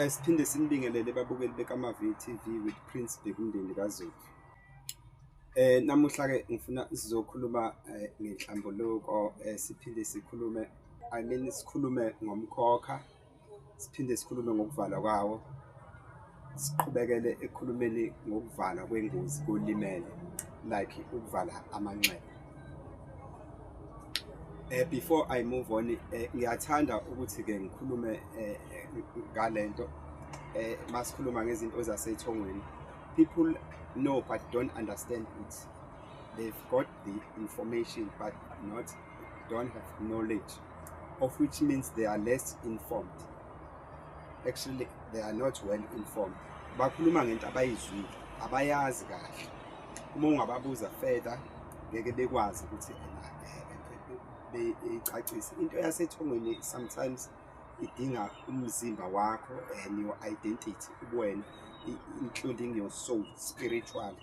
Siphinde sinibingelele babukeli bekaMavi TV with Prince Bhekumndeni kaZulu. Namuhla-ke ngifuna sizokhuluma ngenhlambuluko, siphinde sikhulume, I mean sikhulume ngomkhokha, siphinde sikhulume ngokuvalwa kwawo, siqhubekele ekukhulumeni ngokuvalwa kwengozi kolimele, like ukuvala amanxeba. Before I move on, ngiyathanda ukuthi-ke ngikhulume ngalento masikhuluma ngezinto zasethongweni. People know but don't understand it. They've got the information but not don't have knowledge, of which means they are less informed. Actually, they are not well informed. Bakhuluma ngento abayizwile, abayazi kahle. Uma ungababuza further, ngeke bekwazi ukuthi beyicacise. Into yasethongweni sometimes idinga umzimba wakho and your identity, ubuwena, including your soul, spiritual.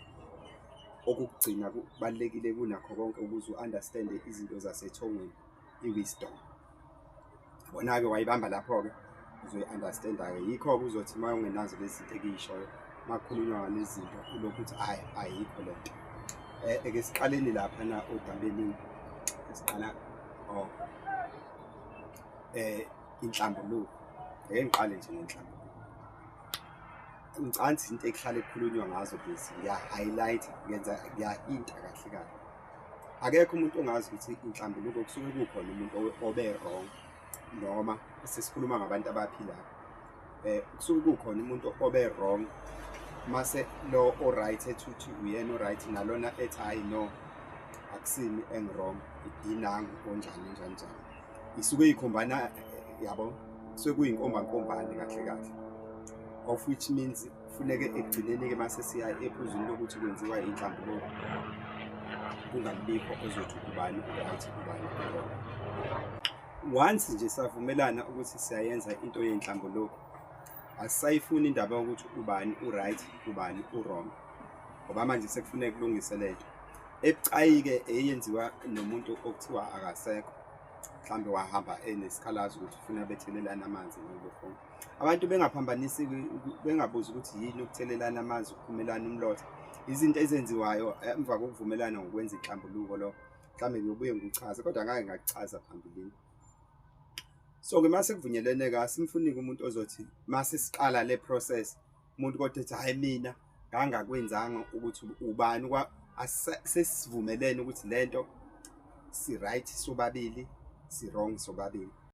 Okokugcina kubalulekile kunakho konke ukuze u-understand izinto zasethongweni, i-wisdom. Yabona-ke wayibamba lapho-ke, uzoyi-understand-a-ke. Yikho-ke uzothi uma ungenazo lezi zinto engiy'shoyo, uma kukhulunywa ngalezi zinto ulokhu uthi hhayi, ayikho le nto. Ake siqaleni laphana odabeni, siqala oh inhlambuluko. Ake ngiqale nje ngenhlambuluko. Ngicabanga izinto ekuhlale kukhulunywa ngazo lezi, ngiya-highlight, ngenza ngiya-hinta kahle kahle. Akekho umuntu ongazi ukuthi inhlambuluko kusuke kukhona umuntu obe wrong, noma sesikhuluma ngabantu abaphilayo. Kusuke kukhona umuntu obe wrong, mase lo o-right ethi uthi uyena o-right, nalona ethi hhayi no, akusimi engi-wrong, inangu onjani njani njani. Isuke ikhombana, yabo, kusuke kuyinkombankombane kahle kahle. Of which means kufuneke ekugcineni-ke mase siya ephuzwini lokuthi kwenziwa inhlambuluko, kungabikho ozothi ubani u-right, ubani u-wrong. Once nje savumelana ukuthi siyayenza into yenhlambuluko, asisayifuni indaba yokuthi ubani u-right, ubani u-wrong, ngoba manje sekufuneka kulungiswe lento. Ebucayi-ke eyenziwa nomuntu okuthiwa akasekho, mhlambe wahamba enesikhalazo ukuthi ufuna bethelelane amanzi nalokho. Abantu bengaphambanisi, bengabuzi ukuthi yini ukuthelelana amanzi, ukuphumelana umlotha, izinto ezenziwayo emva kokuvumelana ngokwenza inhlambuluko lo. Mhlambe ngiyobuye ngikuchaze, kodwa ngake ngakuchaza phambilini. So-ke mase kuvunyelene-ke, asimfuni-ke umuntu ozothi mase siqala le process, umuntu kodwa ethi hhayi mina ngangakwenzanga ukuthi ubani, sesivumelene ukuthi lento si-right sobabili, si-wrong sobabili.